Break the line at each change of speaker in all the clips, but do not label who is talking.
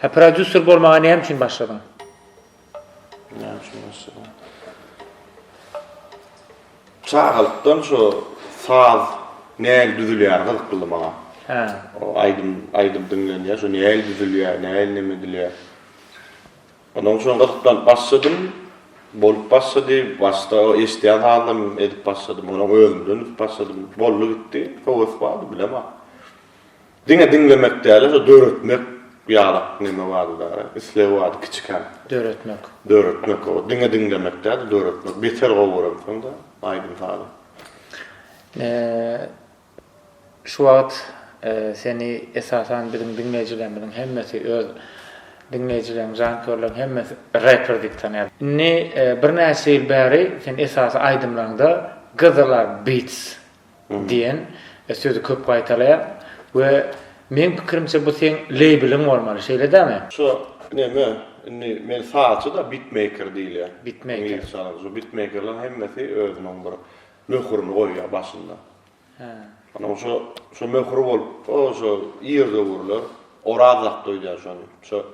Hä prodýuser bolmaga näme üçin başladyň?
Näme üçin başladym? Çagalykdan şu saz nähili düzülýäni gyzyklydy maňa.
Hä.
O aýdym aýdym diňlenýär, şo nähili düzülýär, nähili neme edilýär. Ondan soň gyzyklanyp başladym. Bolup başlady. Başda o eşidýän sazlarymy edip başladym. Ondan özümden edip başladym. Boldy gitdi. Höwes bardy, bilemok. Diňe diňlemek däl-de, şo döretmek ýalak neme bardy-da, isleg bardy kiçikäm.
Döretmek.
Döretmek, o diňe diňlemek däl-de, döretmek. Beter gowy göremsoň-da aýdym-sazy.
Şu wagt seni esasan biziň diňleýjilerimiziň hemmesi öz diňleýjileriň, janköýerleriň hemmesi reper diýip tanaýar. Indi birnäçe ýyl bäri sen esasy aýdymlaryňda Gyzylar Beats diýen sözi köp gaýtalaýar we meň pikirimçe bu seň leýbiliň bolmaly, şeýle dämi?
Şu neme, indi men sazçy-da bitmeýker diýilýär.
Bitmeýker.
Iňlisçe alan. Şu bitmeýkerleriň hemmesi özüniň bir möhürini goýýar başynda.
Hä.
Onuň şu şu möhür bolup, o şu ir döwürler Oraz dakdy öýdýän şony. Şu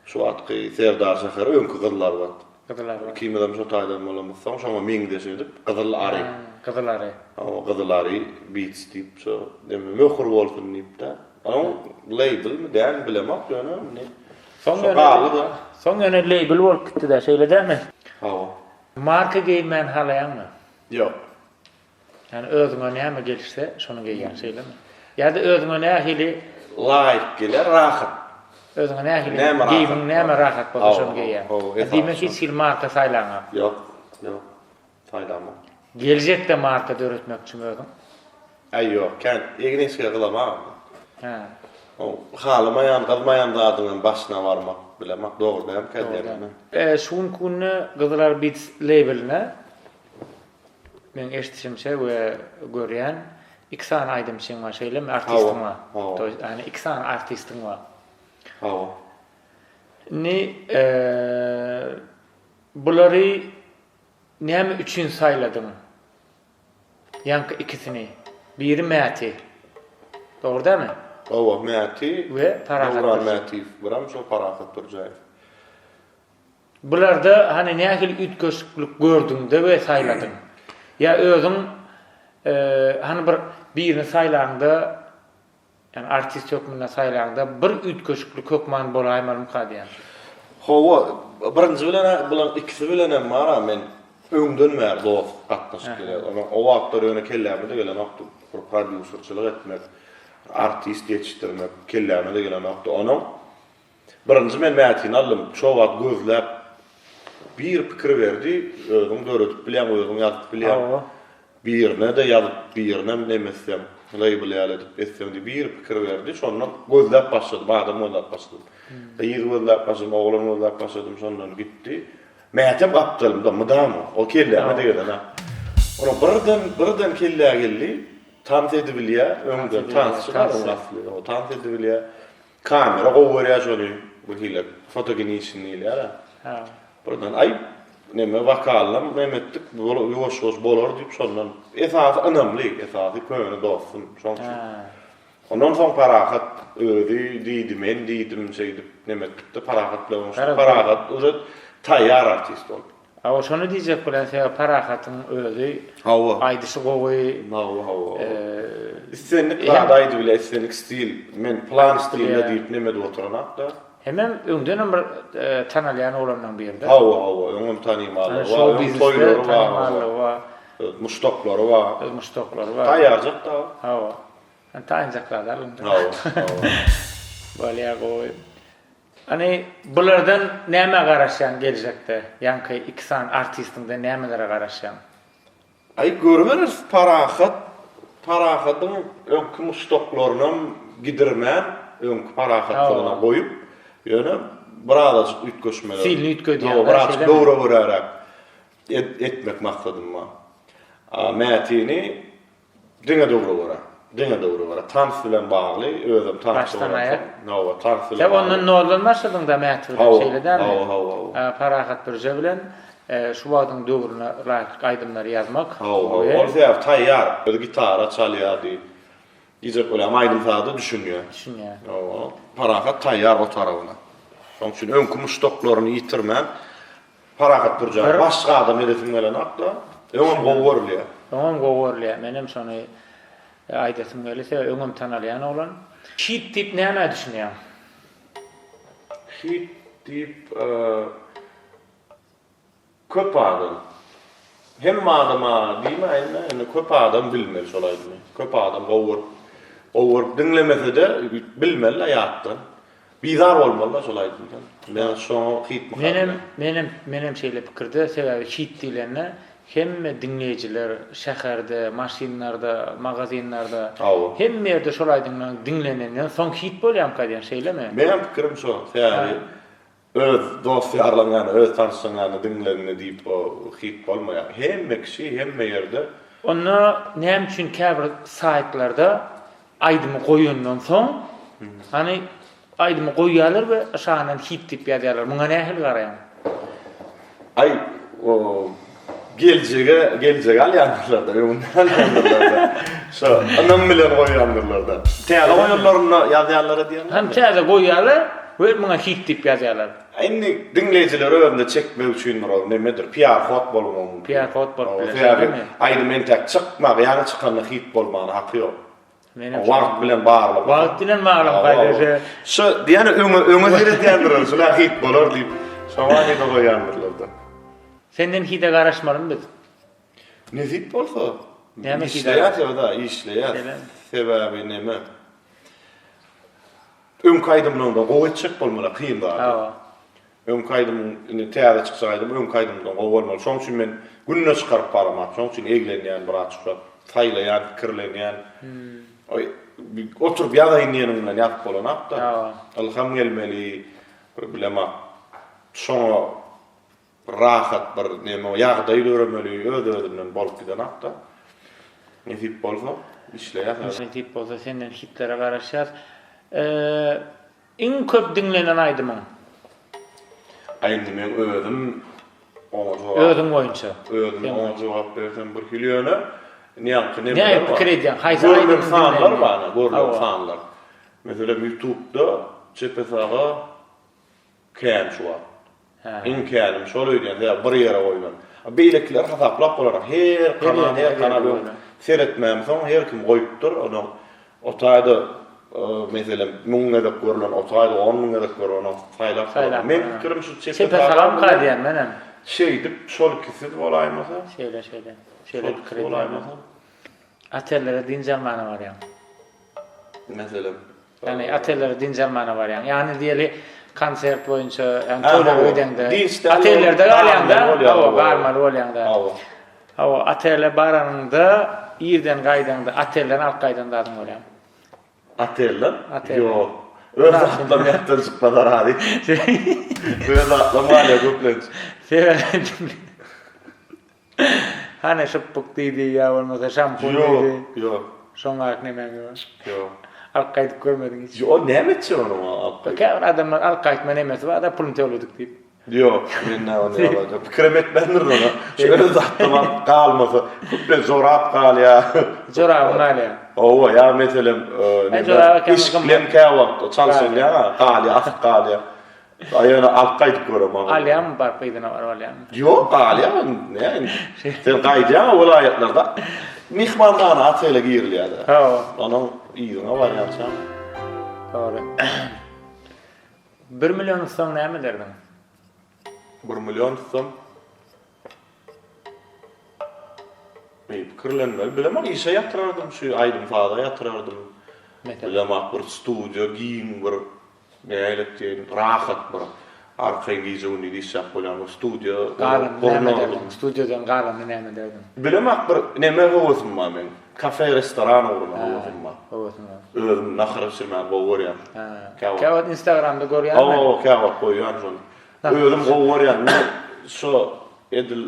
Şu wagtky Serdar şäheri öňki Gyzylarbat.
Gyzylarbat.
Ikimizem şo taýdan bolamyzsoň, şoňa meňzeş edip, Gyzyl ary.
Gyzyl ary.
Hawa, Gyzyl ary Beats diýip, şo neme möhür bolsun diýip-de. Onuň leýblmi, dälmi bilemok, ýöne indi
Soň
şo galdy-da.
Soň ýöne leýbl bolup gitdi-dä, şeýle dälmi?
Hawa.
Marka geýinmäni halaýaňmy?
Ýok.
Ýagny özüňe näme gelişse şony geýýäň şeýlemi? Ýa-da özüňe nähili
Laýyk geler rahat.
Özüňe nähili geýimiň näme rahat bolsa şony geýýäň. Diýmek hiç hili marka saýlaňok.
Ýok, ýok. Saýlamok.
Geljekde marka döretmekçimi özüň?
Äý ýok, kän egin-eşige gyzamagam.
Hä.
Halamaýan, gyzmaýan zadyňam başyna barmak bilemok, dogry dälmikä diýemok.
Şu günki günde Gyzylar Beats leýbeline Meň eşidişimçe we görýän iki sany aýdymçyň bar şeýlemi artistiň bar.
Hawa.
To ýagny iki sany artistiň bar.
Hawa.
Indi bulary näme üçin saýladyň? Ýaňky ikisini. Biri Mäti. Dogry dälmi?
Hawa, Mäti
we Parahat
Döwran Mätiýew, biram şol Parahat Pürjäýew.
Bularda hany nähili üýtgeşiklik gördüňde we saýladyň? Ýa özüň hany bir birini saýlaňda, ýagny artist hökmünde saýlaňda bir üýtgeşiklik hökman bolaýmalymyka diýýän.
Hawa, birinji bilen-ä bulaň ikisi bilenem bar-a men öňden bäri dost gatnaşyp gelýäs. Onuň o wagtlar ýöne kelläme-de gelenokdy bir prodýuserçilik etmek, artist ýetişdirmek kelläme-de gelenokdy. Onuň Birinji men Mätini aldym. Şo wagt gözläp bir pikir berdi, özüň döredip bilýäň, özüň ýazyp bilýäň.
Hawa.
Birine-de ýazyp, birinem neme etseň, leýbl ýaly edip etseň diýip bir pikir berdi. Şondan gözläp başladym, adam gözläp başladym. Gyz gözläp başladym, oglan gözläp başladym, şondan gitdi. Mätem gapdalymda mydama, o kelläme degeden-ä. Onuň birden, birden kellä geldi, tans edibilýär, öňden tansçy asly, tans edibilýär. Kamera gowy görýär şony bir hili fotogeniçny diýilýär-ä.
Hä.
Birden aý neme wokalynam neme etdik ýuwaş ýuwaş bolar diýip şondan esasy ynamly esasy köne dostum şoň üçin.
Hä.
Ondan soň Parahat özi diýdi men diýdim şeýdip neme etdikde Parahat bilen oňuşdyk. Parahat уже taýýar artist ol.
Hawa şony diýjek bolýan sebäbi Parahatyň özi
Hawa.
aýdyşy gowy.
Hawa hawa. Islendik zady aýdybilýär islendik stil men plan stilde diýip neme edip oturanakda.
Hemem öňdenem bir tanalýan oglanlaň biride.
Hawa hawa öňem tanymallygy bar öň toýlary bar
tanymallygy bar.
Öz muşdaklary bar.
Öz muşdaklary bar.
Taýýarjak da.
Hawa. Taýynjak zat alyndy.
Hawa hawa.
Bolýar gowy. Hany bulardan nämä garaşýaň geljekde? Ýaňky iki sany artistiňden nämelere garaşýaň?
Aý görübereris Parahat Parahadyň öňki muşdaklarynam gidirmän öňki parahatlygyna goýup ýöne birazajyk üýtgeşmeler.
Stilini üýtgedýäň
da birazajyk döwre göräräk etmek maksadym bar. A Mätini Diňe döwre görä. Diňe döwre görä. Tans bilen bagly, özem tansçy
Başdan aýak.
Hawa, tans bilen
Sen
bagly.
ondan noldan başladyň-da Mäti bilen,
Hawa,
şeýle dälmi?
hawa, hawa, hawa.
Parahat Pürje bilen şu wagtyň döwrüne laýyk aýdymlary ýazmak.
Hawa, hawa. Ol sebäbi taýýar. Özi gitara çalýardy. Diýjek bolýan aýdym-saza düşünýär.
Düşünýär.
Hawa. Parahat taýýar o tarabyna. Şonuň üçin öňki muşdaklaryny ýitirmän Parahat Pürjany başga adam edesim gelenok-da. Öňem gowy görülýär.
Öňem gowy görülýär. Menem şony aýdasym geldi. Sebäbi öňem tanalýan oglan. Hit diýip nämä düşünýäň?
Hit diýip köp adam, hemme adama diýmäýin-de, indi köp adam bilmeli şol aýdymy. Köp adam gowy görüp, gowy görüp diňlemese-de bilmeli-de ýatdan. Bizar bolmaly-da şol aýdymdan. Men şoňa hit myka
Menem, menem, menem şeýle pikirde, sebäbi hit diýlende hemme diňleýjiler şäherde, maşynlarda, magazinlarda,
Hawa.
hemme ýerde şol aýdymlaryň diňlenenden soň hit bolýamyka diýýän, şeýlemi?
Menem pikirim şo, sebäbi öz dost-ýarlaň ýanynda, öz tanyşlaň ýanynda diňlenende diýip o hit bolmaýar. Hemme kişi, hemme ýerde.
Onda näme üçin käbir saýtlarda Aýdymy goýandan soň, hany aýdymy goýýarlar we aşagyndan hit diýip ýazýarlar. Muňa nähili garaýaň?
Aý, o geljege, geljegi alýandyrlar-da, öňünden alýandyrlar-da. Şo, ynam bilen goýýandyrlar-da. Täze goýanlarynda ýazýanlara diýýäňmi?
Hem täze goýýarlar we muňa hit diýip ýazýarlar.
Indi diňleýjileri özüne çekmek üçindir ol, nemedir, PR hod bolmagy mümkin.
PR hod bolup biler,
Sebäbi
şeýlemi?
aýdym entäk çykmagy, ýaňy çykanda hit bolmagyna haky ýok.
Menem
Wagt bilen bagly.
Wagt bilen bagly gaýdaşy.
Şu diýýän öňe öňe seredýändir ol, şular hit bolar diýip. Şo manyda goýýandyrlar-da.
Senden hide garaşmalymy biz?
Nesip bolsa.
Näme hide?
Işleýäs ýa-da işleýäs. Sebäbi neme? Öňki aýdymlaňdan gowy etjek bolmaly kyn zady.
Hawa.
Öňki aýdymyň indi täze çykjak aýdym öňki aýdymdan gowy bolmaly. Şoň üçin men günde çykaryp baramok. Şoň üçin eglenýän biraz şu wagt saýlaýan, pikirlenýän. Oturyp ýazaýyn diýeniň bilen ýazyp bolanok-da.
Hawa.
Ylham gelmeli, bir bilemok. Şoňa Rahat bir neme ýagdaý döremeli öz özünden bolup gidenakda. Nesip bolsa işleýäs häzir.
Nesip bolsa senden hitlere garaşýas. Iň köp diňlenen aýdymyň?
Aý indi meň özüm oňa jogap.
Özüň boýunça.
Özüm oňa jogap bersem bir hili ýöne ýaňky nemeler
Näme
bar.
pikir edýäň? Haýsy
Görlen
aýdymyň
sanlar
diňlenýän?
bar, görlen
Hawa.
sanlar. Meselem ýutubda çepe saga Kän şu wagt. Iň känim şol öýdýän, sebäbi bir ýere goýlan. A beýlekileri hasaplap bolanok. Her kanal, her kanal öň seretmämsoň her kim goýupdyr. Onuň o taýda meselem 1000 gezek görlen, o taýda 10000 gezek görlen, ony saýlap bolanok. Meň pikirim şu
çepe salam diýýän menem.
Şeýdip şol ikisi bolaýmasa.
Şeýle şeýle. Şeýle pikir edýän. Otellere dynç almana barýaň.
Meselem.
Ýagny otellere dynç almana barýaň. Ýagny diýeli konsert boýunça, ýagny toýlara gideňde, otellerde galýaňda, hawa, galmaly bolýaňda.
Hawa.
Hawa, otele baranyňda, irden gaýdaňda otelden alyp gaýdan zadyň bolýar.
Otelden?
Otelden.
Ýok. Öz zatlarym ýatdan çykmaz razy. Öz zatlarym galýar köplenç.
Sebäbi Hany şypbyk diýdi ýa bolmasa şampun diýdi.
Ýok, ýok.
Şoň aýk nemäň ýok.
Ýok.
Alyp gaýdyp görmediň hiç.
Ýok, näme etjek ony alyp gaýdyp?
Käbir adamlar alyp gaýtma nemesi bar-da puluny töledik diýip.
Ýok, men näme ony ýaly. Pikirem etmändirin ony. Şu öz zatym alyp galmasa, köplenç jorap galýar.
Jorabyň galýar.
Hawa, ýa meselem, eşikleň käwagt çalşylýar, galýar, asyp galýar. Aý ýöne alyp gaýdyp göremok.
Alýaňmy baryp yzyna baryp alýaňmy?
Ýok galýar näme indi. Sen gaýdýaň welaýatlarda myhmanhana otele girilýär-de.
Hawa.
Onuň yzyna barýançaň.
Dogry. Bir million tutsaň näme ederdiň?
Bir million tutsam Eý pikirlenmeli bilemok işe ýatyrardym şu aýdym-saza ýatyrardym. Bilemok bir studiýa giň bir Nälet diýeýin, rahat bir arkaýyn gije-gündiz işläp bolýan bir studiýa
Galanyny näme ederdiň? Studiýadan galanyny näme ederdiň?
Bilemok bir neme höwesim bar meň. Kafe, restoran ugruna höwesim bar.
Höwesiň bar.
Özüm nahar bişirmäni gowy görýän.
Käwagt. Käwagt Instagramda görýän men.
Hawa, käwagt goýýan şony. Özüm gowy görýän. Men şo edil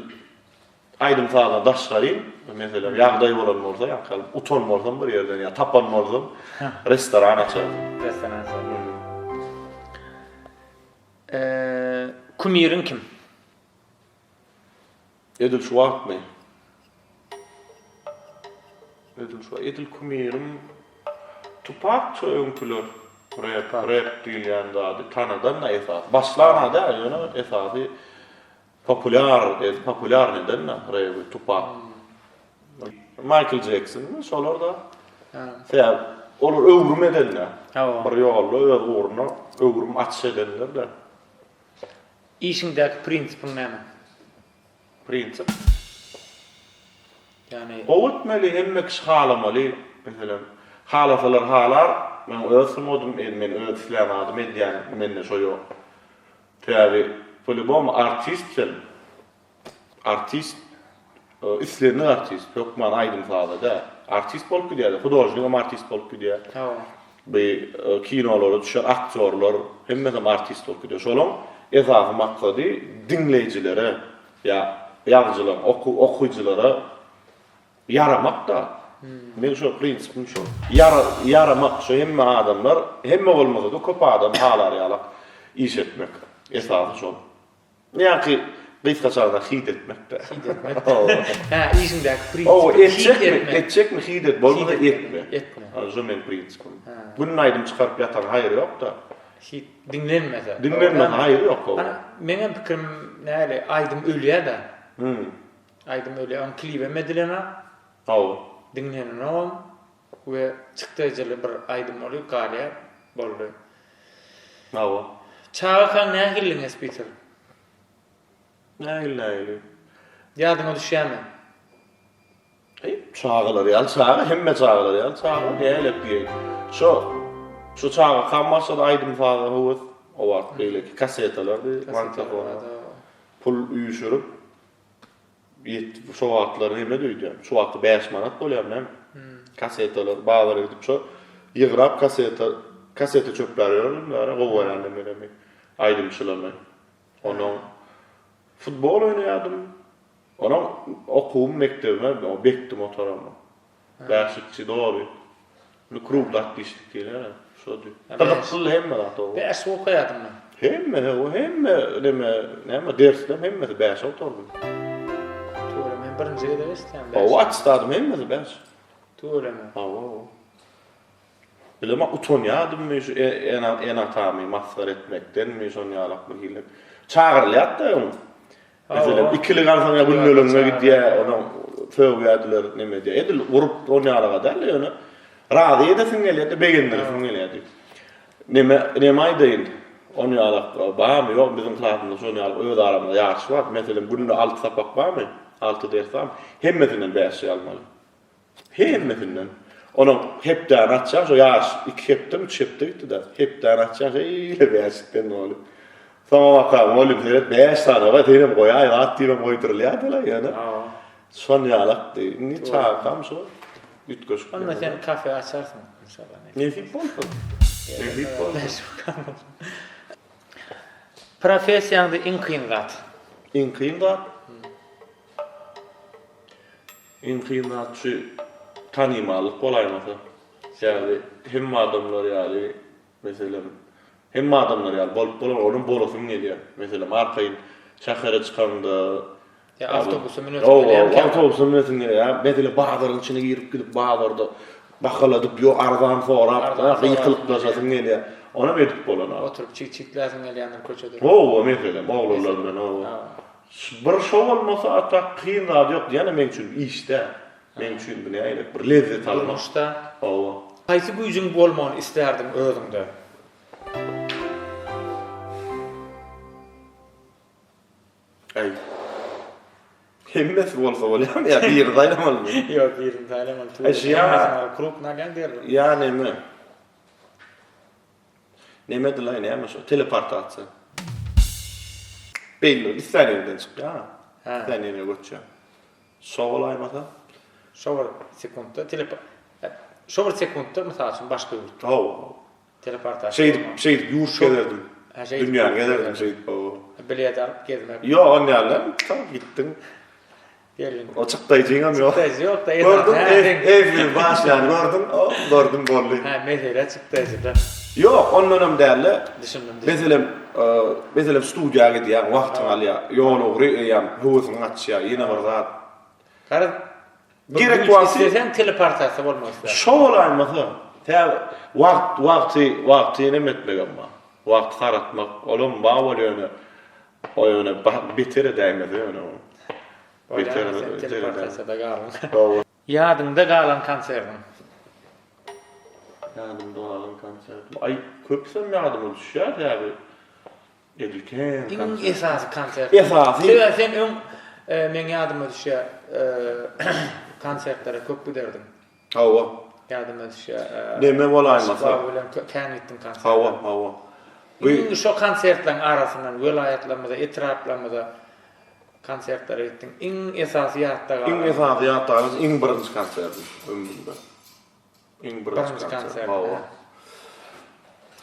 Aýdym-sazdan daşgary, meselem, ýagdaý bolan bolsa, ýa-da utan bolsam bir ýerden ýa tapan bolsam, restoran açardym.
Restoran açardym. Kumiriň kim?
Edil şu wagtmy? Edil şu edil kumirim Tupakça öňküler. Rep, rep diýilýän zady tanadan-da esasy. Başlan-a däl, ýöne esasy populýar, populýarnyý eden-de rebi Tupak. Maýkl Jeksonmy şolar-da. Sebäbi olar öwrüm edenler. Bir ýolda öz ugruna öwrüm açyş edenler-de.
Işiňdäki prinsipiň näme?
Prinsip.
Ýagny.
Gowy etmeli, hemme kişi halamaly. Meselem, halasalar halar, meň öz sungatym, men öz islän zadymy edýän, mende şo ýok. Sebäbi po-lýubomu artist sen. Artist, islendik artist, hökman aýdym-saza däl. Artist bolup gidýär-de, hudožnigem artist bolup gidýär.
Hawa.
Bu kinolara düşen aktýorlar hemmesem artist bolup gidýär. Şolaň esasy maksady diňleýjilere ýa ýazyjylaryň okyjylara ýaramak-da. Meň şo prinsipim şo. Ýara ýaramak şo hemme adamlar, hemme bolmasa-da köp adam halar ýalak iş etmek. Esasy şol. Ýaňky gysgaça alanda hit etmek-dä.
Hit etmek. Hä, işiňdäki prinsipi hit etmek.
Etjekmi hit et, bolmasa etme.
Etme.
Ana şo meň prinsipim. Günde aýdym çykaryp ýatan haýry ýok-da.
Hit diňlenmese.
Diňlenmese haýry ýok
hawa. Ana meňem pikirim näli, aýdym ölýä-dä. Aýdym ölýä, oň klibem edilenok.
Hawa.
Diňlenenogam we çykdaýjyly bir aýdym bolýar, galýar, boldy.
Hawa.
Çagakaň nähilidiň Espiter?
Nähili nähili?
Ýadyňa düşýärmi?
Eý, çagalar ýaly çaga, hemme çagalar ýaly çaga, nälet diýeýin. Şo, şo çagakam başlady aýdym-saza höwes, o wagt beýleki kasetalardy, magnitofona. Pul üýşürip, Ýet şo wagtlar nemedi öýdýän. Şu wagtky 5 manat bolýar näme? Kasetalar bazara gidip şo ýygrap kaseta kaseta çöplär ýördim bäri gowy görýän nemelerimi aýdymçylaryny. Onuň futbol oýnaýardym. Onuň okuwym mekdebime bekdim otaramam. Bäşlikçi doly. Indi krugly atlyşlik diýilýär-ä, şody. Gyzykly hemme zat oba.
Bäşlik okaýardyňmy?
Hemme, hawa, hemme neme, näme derslerim hemmesi bäşe gutardym.
Tüweleme, men birinji gezek eşitýän
bäş. Hawa, attestadym hemmesi bäş.
Tüweleme.
Hawa, hawa. Bilemok, utanýardymmy şu ene-atamy masgara etmekdenmi, şon ýalak bir hili. Çagyrylýardy-da öň. Meselem, ikilik alsaň ýa gündeligiňe gidýär, onuň sögýärdiler, neme edýär. Edil urup on ýalyga däl-de, ýöne razy edesiň gelýärdi, begendiresiň gelýärdi. Neme, neme aýdaýyn, on ýalak barmy, ýok, biziň klasymyzda şon ýaly öz aramyzda ýaryş bardy. Meselem, günde alty sapak barmy, alty ders barmy, hemmesinden bäşlik almaly. Hemmesinden. Onuň hepdäni açýaň, şo ýaryş iki hepdemi, üç hepde gitdi-de. Hepdäni açýaň, şeýle bäşikden doly. Soňa bakaň, mugallym seret, bäş sany goý, senem goýaý zat diýibem goýdurylýardy-la ýöne. Şon ýalakdy. Indi çagakam şo üýtgeşik.
Onda sen kafe açarsyň, inşallah.
Nesip bolsa. Nesip bolsa.
Professiýaňda iň kyn zat?
Iň kyn zat? Iň kyn zat şu tanymallyk bolaýmasa. Sebäbi hemme adamlar ýaly, meselem, hemme adamlar ýaly bolup bolar, onuň bolasyň gelýär. Meselem, arkaýyn şähere çykaňda,
Ýa awtobusa münesiň gelýärmi?
Hawa, awtobusa münesiň gelýär. Meselem, bazaryň içine girip gidip, bazarda bahaladyp, ýok arzan sorap, gykylyklaşasyň gelýär. Onam edip bolanok.
Oturyp çig-çigläsiň gelýändir köçede.
Hawa, meselem, oglanlar bilen, hawa. Bir şo bolmasa a tak kyn zady ýok diýýän meň üçin iş däl. Meň üçin bu nähili bir lezzet almak.
Durmuşda.
Hawa.
Haýsy güýjüň bolmagyny islärdiň özüňde?
Äý. Hemmesi bolsa bolýarmy ýa birini saýlamalymy?
Ýok birini saýlamaly. Äý şu ýa. Krupny alýaň derrew.
Ýa neme? Nemedilaý näme şo teleportasiýa. Belli bir islän ýerinden çykýar.
Hä.
Islän ýerine göçýär. Şo bolaýmasa.
Şo bir sekuntda telepo şo bir sekuntda mysal üçin başga ýurtda.
Hawa.
Teleportasiýa.
Şeýdip şeýdip ýurt gezerdim.
Hä şeýdip.
Dünýäni gezerdim şeýdip hawa.
Bilet alyp gezmek.
Ýok onýaly däl. Gitdiň.
Gelin.
O çykdaýjyňam ýok.
Çykdaýjy ýok-da.
Gördüň, Eýfel başýany gördüň, o gördüm boldy.
Hä, mesele çykdaýjyda.
Ýok, ondanam däl-de.
Düşündim.
Meselem, meselem studiýa gidýäň, wagtyňy alýar, ýol ugry eýýäm höwesiňi gaçýar, ýene bir zat.
Garaz,
gerek wagty
isleseň teleportasiýa bolmak isleýär.
Şo bolaýmasa. Tä wagt wagty wagty neme etmegem bar. Wagty saratmak olam bar bolýa ýöne o ýöne beter edäýmese ýöne o.
Bolýa sen teleportasiýada galyň. Ýadyňda galan konsertiň?
Ýadymda galan konsertim. Aý köpüsem ýadyma düşýär sebäbi edil kän
Iň esasy konsert.
Esasy.
Sebäbi sen öň meň ýadyma düşýär konsertlere köp giderdiň.
Hawa.
Ýadyma düşýär.
Neme bolaýmasa.
Aşgabat bilen kän gitdiň konserte.
Hawa, hawa.
Iň şo konsertleriň arasyndan welaýatlarymyza, etraplarymyza konsertlere gitdiň. Iň esasy ýatda galan.
Iň esasy ýatda galan iň birinji konsertim ömrümde. Iň birinji konsert. Hawa.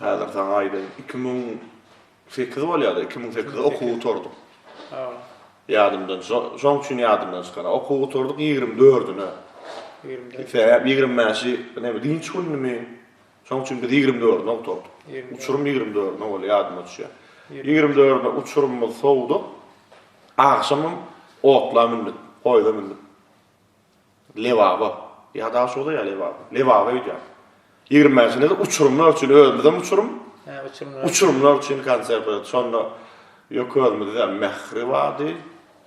Häzir saňa aýdaýyn. 2008 bolýar-da, 2008-de okuw gutardyk.
Hawa.
Ýadymdan, şoň üçin ýadymdan çykan. Okuw gutardyk 24-üne.
24.
Sebäp 25-i näme dynç günümi? Şoň üçin biz 24-üne gutardyk. Uçurym 24-üne bolýar, ýadyma düşýär. 24-üne uçurymyzy sowduk. Agşamam otla mündik, poýeza mündik. Lebaba. Ýa Daşogza ýa Lebaba. Lebaba öýdýän. 25-inde-de uçurymlar üçin özümizem uçurym.
Hä, uçurymlar.
Uçurymlar üçin konsert berdi. Şonda ýok özümizde Mähri bardy.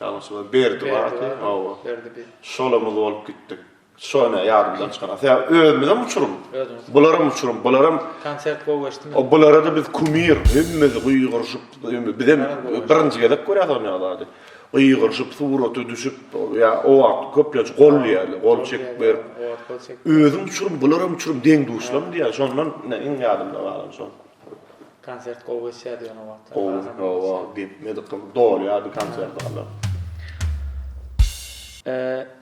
Ýalňyşmasam Berdi bardy. Hawa.
Berdi bi.
Şolamyz bolup gitdik. Şo ine ýadymdan çykan. Sebäbi özümizem uçurym. Bularam uçurym. Bularam
Konsert gowy geçdimi?
O bulara-da biz kumir. Hemmesi gygyryşyp, bizem birinji gezek görýäs onýa zady. Gygyryşyp, surata düşüp, ýa o wagt köplenç gol diýýärler, gol çekip berip. Özüm uçurym, bularam uçurym, deň-duşlam diýýär. Şondan ine iň ýadymda galan şol.
Konsert gowy geçýärdi ýöne o wagtlar.
Gowy, hawa, gepmedik, dolýardy konsert zallar.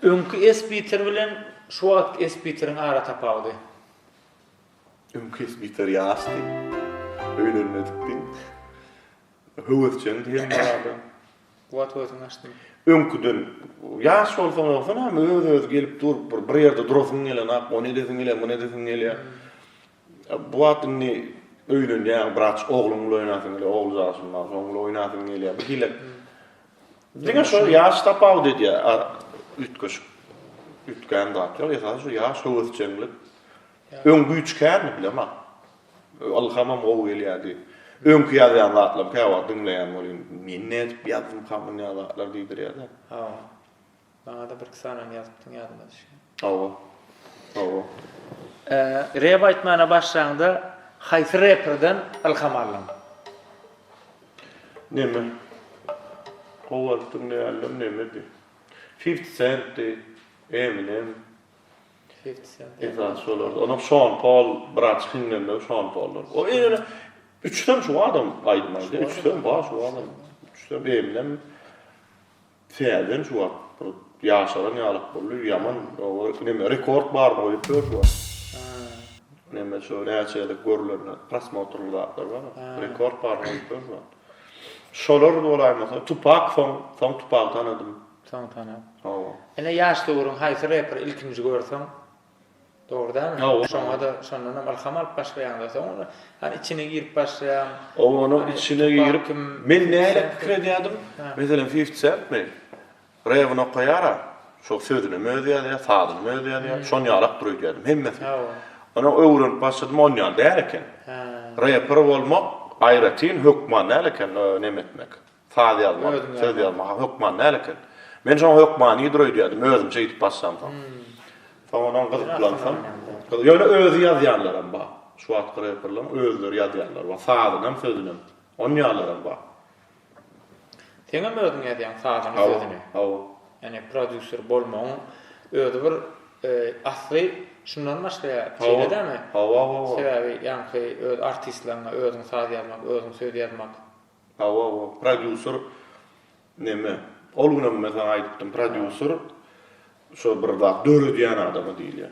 Öňki Esbiter bilen şu wagtky Esbiteriň ara tapawudy?
Öňki Esbiter ýaşdy, öýlenmedikdi. Höwesjeňdi hemme zada.
Bu wagt höwesiň gaçdymy?
Öňküden ýaş bolsaň ýogsa näme öz-özi gelip dur, bir bir ýerde durasyň gelenok, ony edesiň gelýär, muny edesiň gelýär. Bu wagt indi öýlenýäň, biraz ogluň bilen oýnasyň gelýär, oguljaşyň bar, şonuň bilen oýnasyň gelýär. Bir hili diňe şo ýaş tapawut edýär, üýtgeşik üýtgän zat ýok. Esasy şu ýaş höwesjeňlik. Öň güýç kändi bilemok. Ylhamam gowy gelýärdi. Öňki ýazýan zatlarymy käwagt diňleýän welin, men nädip ýazdymkam munýa zatlar diýdirýär-de.
Hawa. Maňa-da birki sanyny ýazypdyň ýadyma düşýär.
Hawa. Hawa.
Rep aýtmana başlaňda haýsy reperden ylham aldyň?
Neme? Gowy alyp diňleýänlerim nemedi? Fifty Centdi, Eminem. Esasy şolardy. Onam Şon Pol biraz hiňlenmegi Şon Poldan. O ýöne üçüsem şu adam aýdym aýdýar. Üçüsem bar şu adam. Üçüsem Eminem täzeden şu wagt bir ýaşaran ýalyk boldy. Ýaman neme rekord baryny goýup ýör şu wagt. Neme şu näçe gezek görülen prosmotrly zatlar bar. Rekord baryny goýup ýör şu wagt. Şolar bolaýmasa Tupak soň soň Tupagy tanadym.
Soň tanap.
Hawa.
Ine ýaş döwrüň haýsy reperi ilkinji görseň dogry dälmi?
Hawa.
Şoňa-da şondanam ylham alyp başlaýaňda soň ony hany içine girip başlaýaň.
Onuň içine girip men näle pikir edýärdim? Meselem Fifty Centmi? Rebini okaýara, şo sözünem özi ýazýar, sazynam özi ýazýar. Şon ýalak dur öýdýärdim hemmesi.
Hawa.
Ony öwrenip başladym on ýaly däl eken. Reper bolmak aýratyn hökman däl eken neme etmek. Saz ýazmak, söz ýazmak hökman däl eken. Men şoňa hökmanydyr öýdýärdim, özüm şeýdip başlamsoň. Soň ondan gyzyklansam, ýöne özi ýazýanlaram bar. Şu wagtky reperleriň özleri ýazýanlary bar, sazynam, sözünem. Onýanlaram bar.
Seňem özüň ýazýaň sazyny, sözüni.
Hawa.
Ýagny prodýuser bolmagyň özi bir asly şundan başlaýar, şeýle dälmi?
Hawa, hawa.
Sebäbi ýaňky öz artistleriňe özüň saz ýazmak, özüň söz ýazmak.
Hawa hawa prodýuser neme ol günem men saňa aýdypdym prodýuser şo bir zat döredýän adama diýilýär.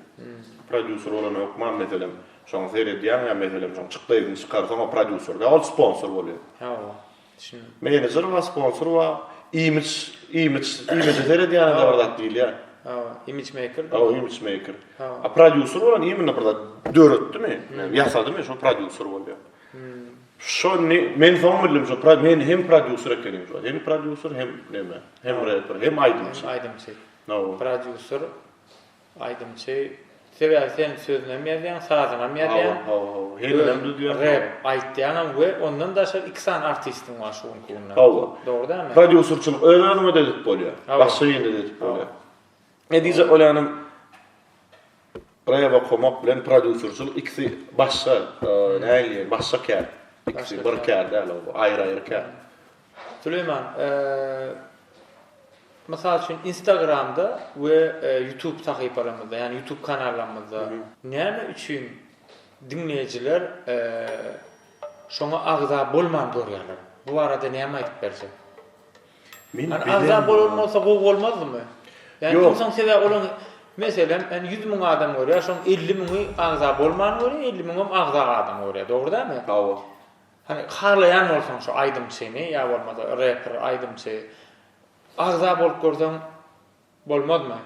Prodýuser bolany hökman meselem şoňa seredýäň ýa meselem şoň çykdaýyny çykarsaň o prodýuser däl ol sponsor bolýar.
Hawa düşündim.
Menejer bar sponsor bar imidž imidž imidže seredýäne-de bir zat diýilýär.
Hawa imidž meýker.
Hawa imidž meýker. A prodýuser bolan imенно bir zat döretdimi ýasadymy şo prodýuser bolýar. Şony men soň bildim şo pro men hem prodýuser ekenim şo hem prodýuser hem neme hem reper hem aýdymçy.
Hem aýdymçy.
Hawa.
Prodýuser, aýdymçy. Sebäbi sen sözünem ýazýaň, sazynam ýazýaň.
Hawa, hawa, hawa. Heňinem düzýäň.
Rep aýtýaňam we ondan daşary iki sany artistiň bar şu günki günde.
Hawa.
Dogry dälmi?
Prodýuserçilik öz-özüňe-de edip bolýar. Başga birine-de edip bolýar. Ne diýjek bolýanym, rep okamak bilen prodýuserçilik ikisi başga, nähili diýeýin, başga kär. Ikisi bir kär däl, aýry-aýry kär.
Süleýman, mysal üçin Instagramda we YouTube sahypalarymyzda, ýagny YouTube kanallarymyzda näme üçin diňleýjiler şoňa agza bolman görýärler? Bu barada näme aýdyp berjek?
Men
Hani agza bolan bolsa gowy bolmazdymy? Ýagny
Ýok.
onsoň sebäbi olaň meselem, ýagny 100 müň adam görýär, şoň 50 müňi agza bolman görýär, 50 müňem agza adam görýär. Dogry dälmi?
Hawa.
Hani halaýan bolsaň şu aýdymçyny ýa bolmasa reper aýdymçy agza bolup görseň bolmazmy?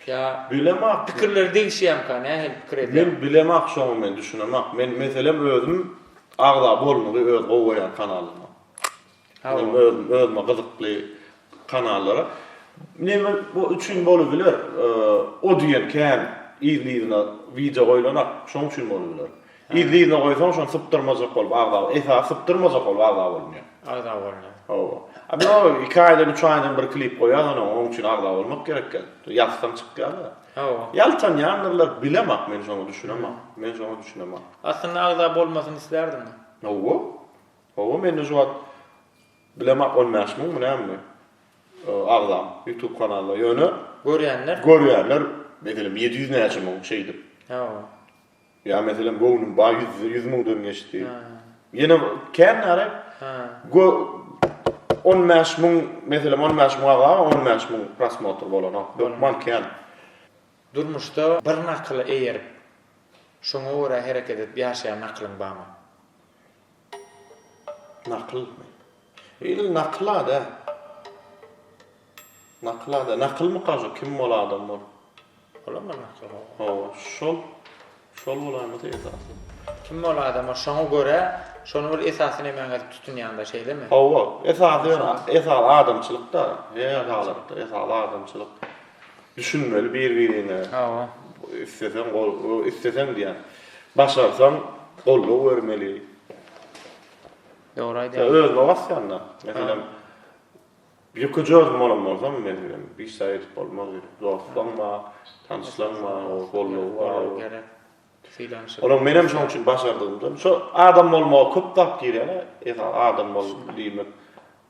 Ýa
Bilemok.
pikirleri degişýämka nähili pikir edýäň?
Men bilemok şoňa men düşünemok. Men meselem özüm agza bolmagy öz gowy görýän kanalyma.
Hawa.
Özüm özüme gyzykly kanallara. Neme bu üçin bolubiler. O diýen kän yzly-yzyna wideo goýlanak şoň üçin bolubiler. Yzly-yzyna goýsaň şony sypdyrmajak bolup agza esasy sypdyrmajak bolup agza bolunýar.
Agza bolunýar.
Hawa. A biz o iki aýdan üç aýdan bir klip goýýas onuň oň üçin agza bolmak gerekkä. Ýazsaň çykýar-da.
Hawa.
Ýaltanýandyrlar bilemok men şoňa düşünemok. Men şoňa düşünemok.
Aslynda agza bolmasyny islärdiňmi?
Hawa. Hawa mende şu wagt bilemok 15 müňmi nämemi agzam youtube kanalda ýöne
Görýänler?
Görýänler meselem 700 näçe müň şeýdip.
Hawa.
Ýa meselem göwnüm bar 100 100 müňden geçdi. Ýene kän näre? Gö 15 müň meselem 15 müň agza 15 müň prosmotr bolanok. Hökman kän.
Durmuşda bir nakyla eýerip, şoňa görä hereket edip ýaşaýan nakylyň barmy?
Nakyl. Edil nakyl-a dä. Nakyl-a dä. Nakylmyka şo kim bol adam bol.
Olam bir nakyl hawa.
Hawa, şol şol bolaýmasa esasy.
Kim bol adam bol şoňa görä şony bir esasy nemäňe edip tutunýaňda şeýlemi?
Hawa, esasy ýöne esasy adamçylyk-da. Her halatda esasy adamçylyk. Düşünmeli bir-birine.
Hawa.
Isleseň gol, isleseň diýýän. Başarsaň goldaw bermeli.
Dogry aýdýaň.
Özüme basýan-da. Meselem, ýekeje özüm bolan bolsam, meselem, hiç zat edip bolmaz. Dostlaň bar, tanyşlaň bar, goldaw bar.
Goldaw gerek. Sylanyşyk.
Onuň menem şoň üçin başardygymdan şo adam bolmaga köp zat girýär-ä. Esasy adam bol diýmek.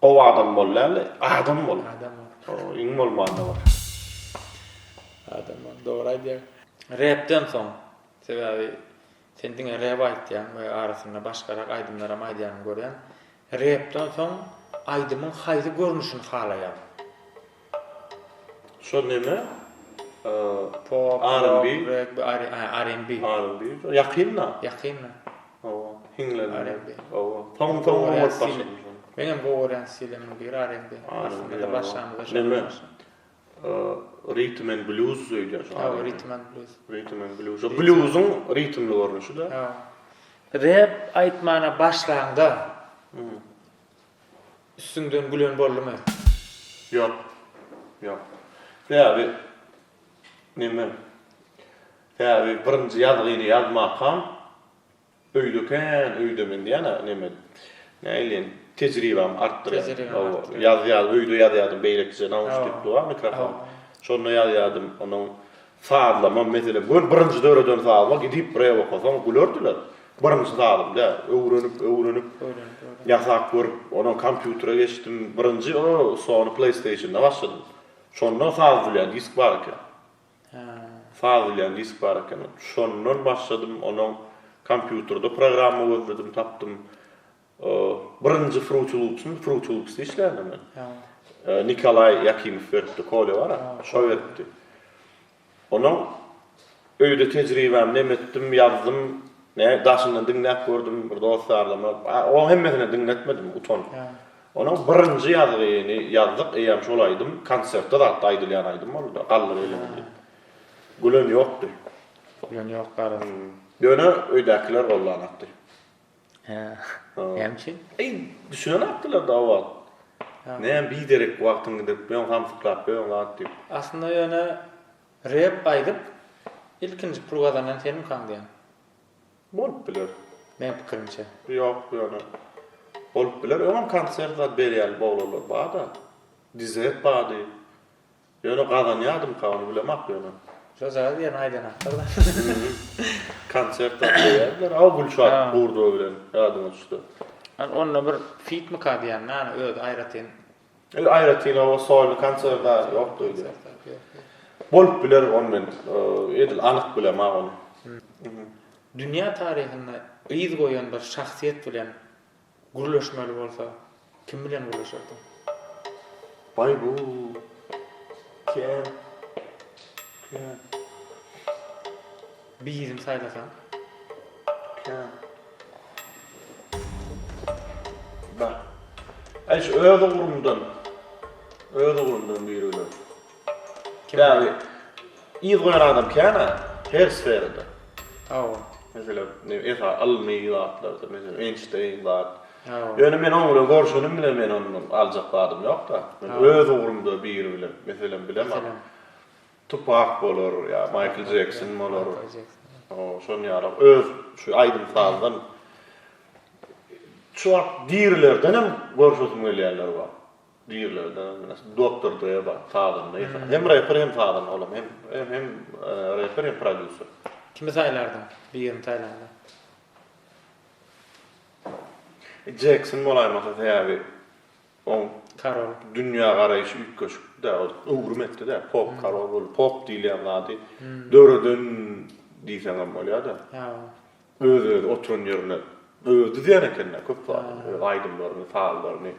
Gowy adam bol däl-de, adam bol.
Adam bol.
Iň bolmanda bir.
Adam bol. Dogry aýdýaň. Repden soň, sebäbi sen diňe rep aýtýaň we arasynda başgarak aýdymlaram aýdýanyňy görýän. Repden soň aýdymyň haýsy görnüşini halaýaň?
Şo neme?
Pop,
R&B.
rock, regbi, R&B.
R&B. Ýakyn-da.
Ýakyn-da.
Hawa, hiňlenme.
R&B.
Hawa. Soň soň bolup başlady.
Meňem gowy görýän stilimiň biri R&B. Aslynda-da başlamyzda şondan
Neme?
başlady.
Rhythm and blues öýdýän şo.
Hawa, rhythm and blues.
Rhythm and blues. Şo bluesyň ritmli görnüşi-de.
Hawa. Rap aýtmana başlaňda üstüňden gülen boldumy?
Ýok. Ýok. Sebäbi neme? Sebäbi birinji ýazgyny ýazmakam öýde kän öýde men diýýän-ä neme nähili tejribämi artdyrýan.
Tejribäňi artdyrýan.
Ýazýan öýde ýazýardym beýlekije nauşnikli bar mikrofon. Şonda ýazýardym onuň sazlama meselem gör birinji döreden sazyma gidip rep okasaň gülerdiler. Birinji sazym dä öwrenip öwrenip ýasap görüp onuň kompýutere geçdim birinji o Sony Playstation-da başladym. Şonda saz bilýän disk bar eken. Saz bilýän disk bar eken. Şondan başladym, onuň kompýuterde programma gözledim, tapdym. Birinji Fruity Loops-ymy, Fruity Loops-da işlärdim men. Nikolaý Ýakimow beripdi, Kolýa bar-a, şo beripdi. Onuň öýde tejribämi nem etdim, ýazdym, ne daşyndan diňläp gördüm bir dost-ýarlaryma. Oň hemmesine diňletmedim, utanyp. Onuň birinji ýazgyny ýazdyk, eýýäm şol aýdym konsertde zatda aýdylýan aýdym boldy-da, Galdyr elini diýip. Gülen ýokdy.
Gülen ýok garaz.
Ýöne öýdäkiler gollanakdy.
Hä. Näme üçin?
Eý, düşünenakdylar-da o wagt. Näme biderek wagtyňy gidirip ýöň, samsyklap ýöň zat diýip.
Aslynda ýöne rep aýdyp. Ilkinji pul gazanan senmikan diýän.
Bolup biler.
Meň pikirimçe.
Ýok ýöne bolup biler. Öňem konsert zat berýän oglanlar barda. Dizet bardy. Ýöne gazanýardymka ony bilemak ýöne.
Şo jagaz ýerini aýdanakdyr-da.
Konsert zat berýärdiler. Aw Gülşat Gurdowa bilen ýadyma düşdi.
Onda bir fitmika diýen nany özi aýratyn.
Özi aýratyn oba solny konsert zat ýokdy öýdýän. Bolup biler ony men edil anyk bilemok ony.
Dünýä taryhynda yz goýan bir şahsyýet bilen Gürleşmeli bolsa kim bilen gürleşerdiň?
Baý bu kän kän.
Birini saýlasaň?
Kän. Bah. Aý şu öz ugrumdan öz ugrumdan biri bilen.
Kim?
Ýagny yz goýan adam kän-ä her sferada.
Hawa.
Meselem, ne esa ylmy zatlarda, meselem, Eýnşteýn zat.
Hawa.
Ýöne men oň bilen görşenim bilen men ondan aljak zadym ýok-da. Men öz ugrumda biri bilen, meselem, bilemok.
Meselem.
Tupak bolar ýa Maýkl Jekson bolar.
Maýkl Jekson.
Hawa, şon ýaly öz şu aýdym-sazdan şu wagt dirilerdenem görşesim gelýänler bar. Dirilerden mesela Doktor Dre bar, sazanda esasy. Hem reper hem sazanda olam hem hem reper hem prodýuser.
Kimi saýlardyň birini saýlanda?
Jekson bolaýmasa sebäbi oň
Karol.
dünýä garaýşy üýtgeşikdi-dä, ol öwrüm etdi-dä, pop karol boldy, pop diýilýän zady döreden diýseňem bolýa-da.
Hawa.
Öz-özi oturan ýerinde özi düzýän eken-dä köp zady. Öz aýdymlaryny, sazlaryny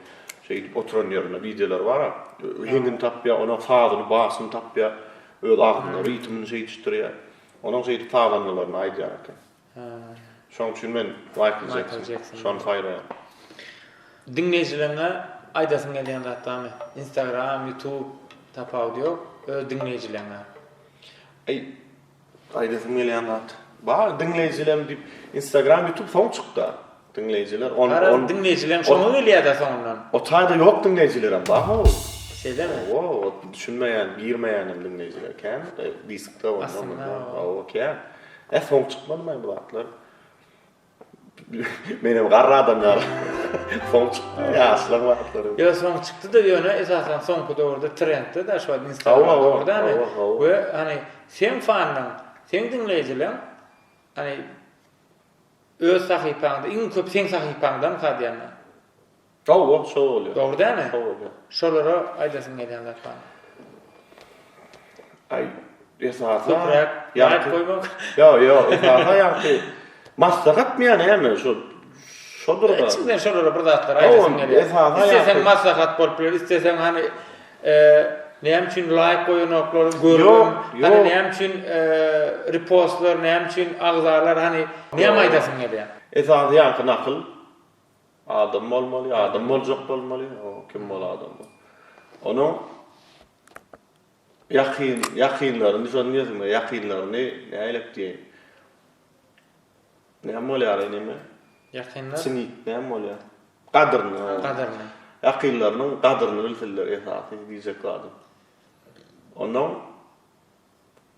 şeýdip oturan ýerinde wideolary bar-a. Heňini tapýar, onuň sazyny, basyny tapýar. Öz agzynda ritmini şeýdişdirýär. Onuň şeýdip sazandalaryny aýdýan eken. Şonuň üçin men Maýkl Jekson, şony saýlaýan.
Diňleýjileriňe aýdasyň gelýän zat barmy? Instagram, YouTube tapawudy ýok, öz diňleýjileriňe.
Aý, Aýdasym gelýän zat bar diňleýjilem diýip instagram ýutub soň çykda diňleýjiler on
Garaz
on
diňleýjilem şoňa gelýädä soňundan.
O taýda ýok diňleýjilerem bar how.
Şeýlemi?
Hawa o düşünmeýän girmeýänem diňleýjiler kän diskde onda munda hawa kän. E soň çykmadymaý bu zatlar. Menem garry adam ýaly. Soň çykdy ýaşlaň zatlary.
Ýok soň çykdy-da ýöne esasan soňky döwürde trendde-de şu wagt Instagram döwürde hany we hany seň fanlaň, seň diňleýjileň hany öz sahypaňda iň köp seň sahypaňdamyka diýýän men.
Hawa, şo bolýar.
Dogry dälmi?
Şo bolýar.
Şolara aýdasyň gelýän zat barmy?
Aý, esasy
Köpräk laýk goýmak.
Ýok, ýok, esasy ýagty maslahatmy ýa näme şo şodur-da.
Içiňden şolara bir zatlar aýdasyň gelýär. Isleseň maslahat bolup biler, isleseň hany näme üçin laýk goýanoklar görübem, hany näme üçin repostlar, näme üçin agzalar, hany näme aýdasyň gelýär?
Esasy ýaňky nakyl Adam bolmaly, adam boljak bolmaly, o kim bol adam bol. Onuň ýakyn ýakynlaryny şony diýesiň ýakynlaryny nähilek diýeýin. Näme bolýar neme?
Ýakynlar.
Çinit näme bolýar? Gadyryny.
Gadyryny.
Ýakynlarynyň gadyryny bilsinler esasy diýjek zadym. Onuň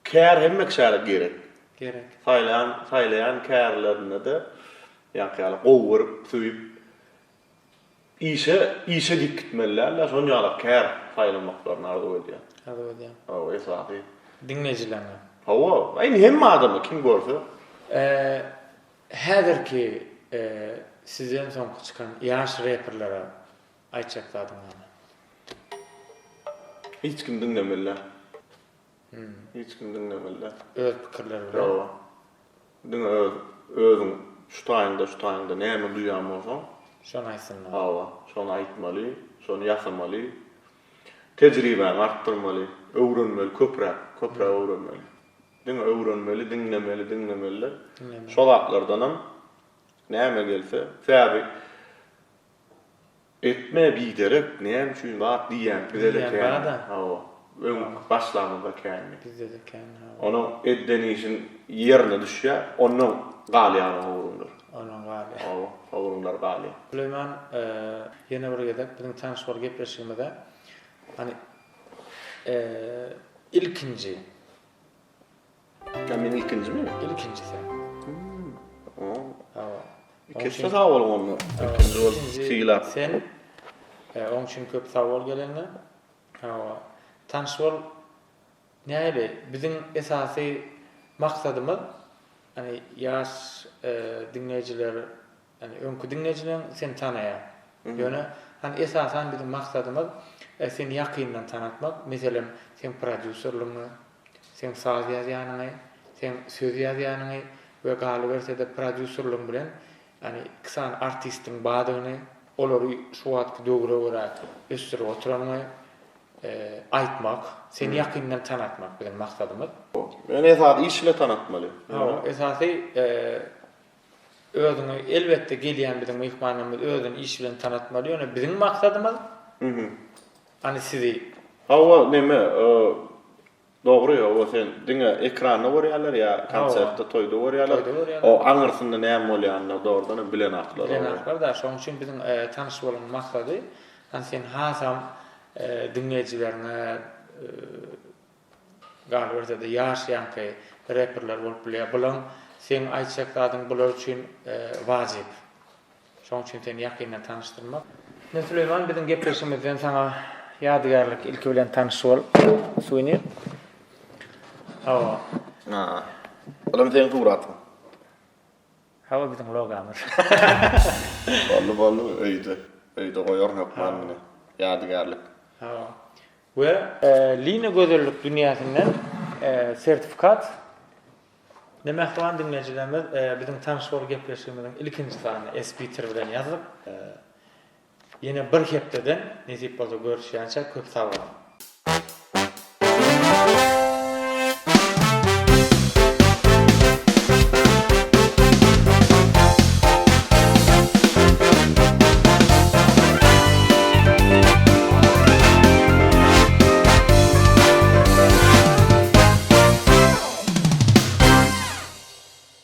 Kär hemme kişä-de gerek.
Gerek.
Saýlaýan, saýlaýan kärlerinde-de ýaňky ýaly gowy görüp, söýüp, işe, işe diýip gitmeli däl-de, şon ýaly kär saýlamaklaryny arzuw edýän.
Arzuw edýän.
Hawa, esasy.
Diňleýjilerine.
Hawa, indi hemme adama, kim görse.
Häzirki sizden soňky çykan ýaş reperlere aýtjak zadyň näme?
Hiç kim diňlemeli däl. Hiç kim diňlemeli däl.
Öz pikirleri bilen.
Hawa. Diňe öz özüň şu taýyňda şu taýyňda näme duýýan bolsaň.
Şony aýtsynlar.
Hawa, şony aýtmaly, şony ýasamaly. Tejribäňi artdyrmaly, öwrenmeli köpräk, köpräk öwrenmeli. Diňe öwrenmeli, diňlemeli, diňlemeli-de. Şo zatlardanam näme gelse, sebäbi Etme biderek näme üçin zat diýýän bizede kän hawa öň başlamyzda kändi.
Bizdede kän hawa.
Onuň edden işiň ýerine düşýär ondan galýar ogruňlar.
Ondan galýar.
Hawa ogruňlar galýar.
Süleýman ýene bir gezek biziň tanyş bol
Ýa men ilkinjimi?
Ilkinji sen.
Hawa. Ikisi sag boluň onda. Ilkinji bolup sylap.
Sen oň üçin köp sag bol geleniňe. Hawa. Tanyş bol. Nähili biziň esasy maksadymyz ýani ýaş diňleýjiler ýani öňki diňleýjileň seni tanaýar. Ýöne hany esasan biziň maksadymyz seni ýakyndan tanatmak. Meselem seň prodýuserligiňi, seň saz ýazýanyňy, seň söz ýazýanyňy we galyberse-de prodýuserligiň bilen ýani iki sany artistiň bardygyny, olary şu wagtky döwre görä ösdürip oturanyňy aýtmak, seni ýakyndan tanatmak biziň maksadymyz.
Ýöne esasy iş bile tanatmaly.
Hawa, esasy özüňi elbetde gelýän biziň myhmanlarymyz özüni iş bilen tanatmaly, ýöne biziň maksadymyz hany sizi.
Hawa, neme, dogry, hawa sen diňe ekranda görýärler ýa konsertde, toýda görýärler. O aňyrsynda näme bolýanyny dogrudan hem bilenaklar.
Bilenaklar-da, şonuň üçin biziň tanyş boluň maksady, hany sen hasam diňleýjileriňe galyberse-de ýaş ýaňky reperler bolup bilýär. Bulaň seň aýtjak zadyň bular üçin wajyp. Şoň üçin seni ýakyndan tanyşdyrmak. Ine Süleýman biziň gepleşigimizden saňa ýadygärlik ilki bilen tanyş bol. Suwenir. Hawa.
Ha. Olam seň suratyň.
Hawa biziň logamyz.
Boldy boldy öýde. Öýde goýaryn hökman muny. Ýadygärlik.
Hawa. We Lina gözellik dünýäsinden sertifikat. Ine mähriban diňleýjilerimiz biziň tanyş bol gepleşigimiziň ilkinji sanyny S. Peter bilen ýazyp, ýene bir hepdeden nesip bolsa görüşýänçä köp sag boluň.